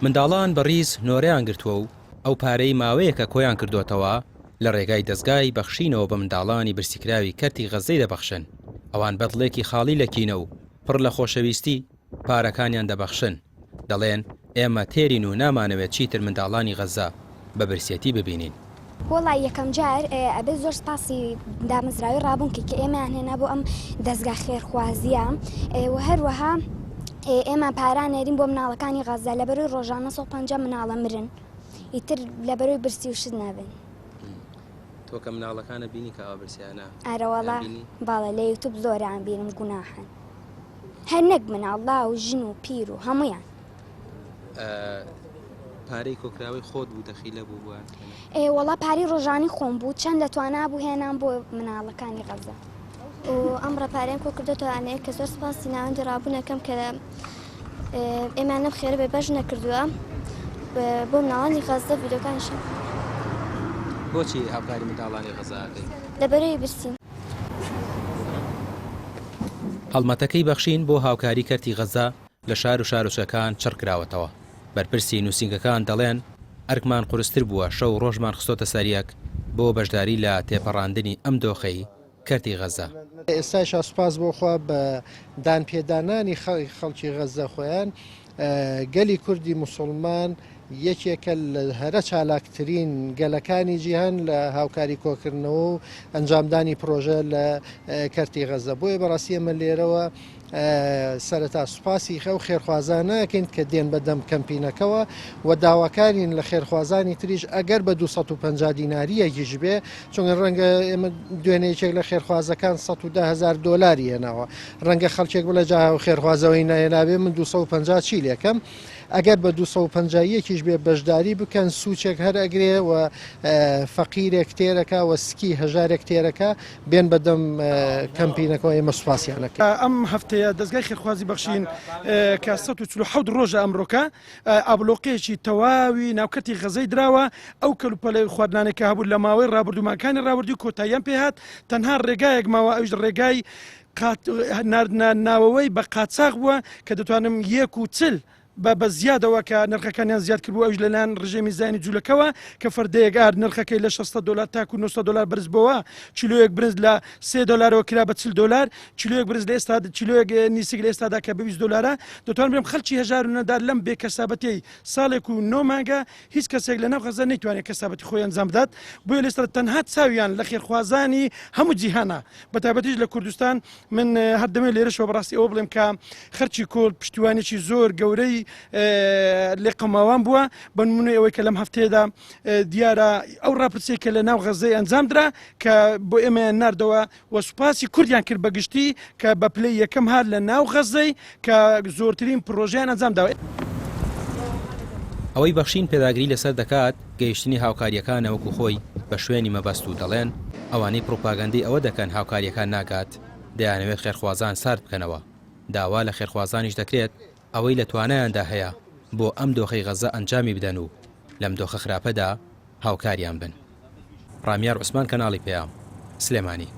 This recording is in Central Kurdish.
منداڵان بە ڕیز نۆرەیان گرتووە و ئەو پارەی ماوەیەکە کۆیان کردۆتەوە لە ڕێگای دەزگای بەخشینەوە بە منداڵانی برسیکراوی کەرتی غەززەی دەبەخشن، ئەوان بە دڵێکی خاڵی لە کینە و پڕ لە خۆشەویستی پارەکانیان دەبەخشن، دەڵێن ئێمە تێرین و نامانەوێت چیتر منداڵانی غەززە بە برسێتی ببینین. وەڵا یەکەم جار ئەبێت زۆر سپاسی دامەزراوەی ڕابوون کەی کە ئێمەیان هێنا بۆ ئەم دەزگا خێرخوازیە و هەروەها ئێمە پارە نێرین بۆ مناڵەکانی غەزە لەبەرەوەی ڕۆژانە 150 مناڵە مرن ئیتر لەبەرەوەی برسی و شت نابن. تۆ کە مناڵەکانە بینی کە ئاوا برسیانە ئەرەوەڵا باڵە لە یوتوب زۆران بینم گوناحن هەر نەک مناڵ لاو و ژن و پیر و هەمویان. پارەی کۆکراوەی خۆت بوو دەخیلە بوو بووە؟ ئێ وەڵا پارەی ڕۆژانی خۆم بوو چەند لە توانا بوو هێنام بۆ مناڵەکانی غەزە. و ئەمڕە پارەیان کۆ کردۆتەوە ئەمەیە کە زۆر سپاسی ناوەندی ڕابوون ئەکەم کە ئێمەیان لەم خێرە بێ بەش نەکردووە بۆ مناڵانی غەزە ڤیدیۆکانیشم. بۆچی هاوکاری منداڵانی غەزە ئەکەی؟ لەبەرەی برسین. هەڵمەتەکەی بەخشین بۆ هاوکاری کەرتی غەزە لە شار و شارۆچکەکان چڕ کراوەتەوە، بەرپرسی نووسینگەکان دەڵێن، ئەرکمان قورستر بووە شەو و ڕۆژمان خستۆتە سەر یەک بۆ بەشداری لە تێپەڕاندنی ئەم دۆخەی کەرتی غەزە. ئێستایشا سوپاس بۆ خوا بە دانپێدانانی خەڵکی غەزە خۆیان، گەلی کوردی موسوڵمان یەکێکە لە هەرە چالاکترین گەلەکانی جیهان لە هاوکاری کۆکردنەوە و ئەنجامدانی پرۆژە لە کەرتی غەزە. بۆیە بەڕاستی ئێمە لێرەوە سەرەتا سوپاسی ئەو خێرخوازانە ئەکەین کە دێن بە دەم کەمپینەکەوە و داواکارین لە خێرخوازانی تریش ئەگەر بە 250 دیناریەکیش بێ چونکە ڕەنگە ئێمە دوێنێ یەکێک لە خێرخوازەکان 110 هزار دۆلاری هێناوە ڕەنگە خەڵکێک بڵێ جا خێرخوازەوەی نەهێنابێ من 250 چی لێکەم ئەگەر بە 250 یەکیش بێ بەشداری بکەن سوچێک هەر ئەگرێ و فەقیرێک تێرەکە و سکی هەژارێک تێرەکە بێن بە دەم کەمپینەکەوە ئێمە سوپاسیان ئەکەین. ئەم هەفتەیە دەزگای خێرخوازی بەخشین کە 147 ڕۆژە ئەمڕۆکە ئابلۆقەیەکی تەواوی ناو کەرتی غەزەی دراوە، ئەو کەلوپەلەی خواردنانەی کە هەبوو لە ماوەی ڕابردوو مانگەکانی ڕابردوو کۆتاییان پێهات، تەنها ڕێگایەک ماوە ئەویش ڕێگای ناردنە ناوەوەی بە قاچاخ بووە کە دەتوانم یەک و چل بە بە زیادەوە کە نرخەکانیان زیاد کردبوو ئەویش لەلایەن ڕژێمی زایانی جوولەکەوە کە فەردەیەک ئارد نرخەکەی لە 600 دلار تاکو 900 دلار بەرز بۆوە کیلۆیەک برنج لە 3 دلارەوە کرا بە 40 دلار کیلۆیەک برنج لە ئێستا کیلۆیەک نیسک لە ئێستادا کە بە 20 دلارە دەتوانم بڵێم خەڵکی هەژار و نەدار لەم بێ کەسابەتیەی ساڵێک و نۆ مانگە هیچ کەسێک لە ناو غەزە نەیتوانێت کەسابەتی خۆی ئەنجام بدات بۆیە لە ئێستا تەنها چاویان لە خێرخوازانی هەموو جیهانە بە تایبەتیش لە کوردستان من هەر دەمەوێت لێرەشەوە بەڕاستی ئەوە بڵێم کە خەرکی کورد پشتیوانێکی زۆر گەورەی لێقەماوان بووە بە نمونەی ئەوەی کە لەم هەفتەیەدا دیارە ئەو ڕاپرسیەی کە لە ناو غەزەی ئەنجام درا کە بۆ ئێمەیان ناردەوە و سوپاسی کوردیان کرد بە گشتی کە بە پلەی یەکەم هات لە ناو غەزەی کە زۆرترین پرۆژەیان ئەنجام داوە. ئەوەی بەخشین پێداگری لەسەر دەکات گەیشتنی هاوکارییەکانە وەکو خۆی بە شوێنی مەبەست و دەڵێن ئەوانەی پڕوپاگەندەی ئەوە دەکەن هاوکارییەکان ناگات دەیانەوێت خێرخوازان سارد بکەنەوە داوا لە خێرخوازانیش دەکرێت ئەوەی لە توانایاندا هەیە بۆ ئەم دۆخەی غەزە ئەنجامی بدەن و لەم دۆخە خراپەدا هاوکاریان بن. ڕامیار عوسمان کەناڵی پەیام، سلێمانی.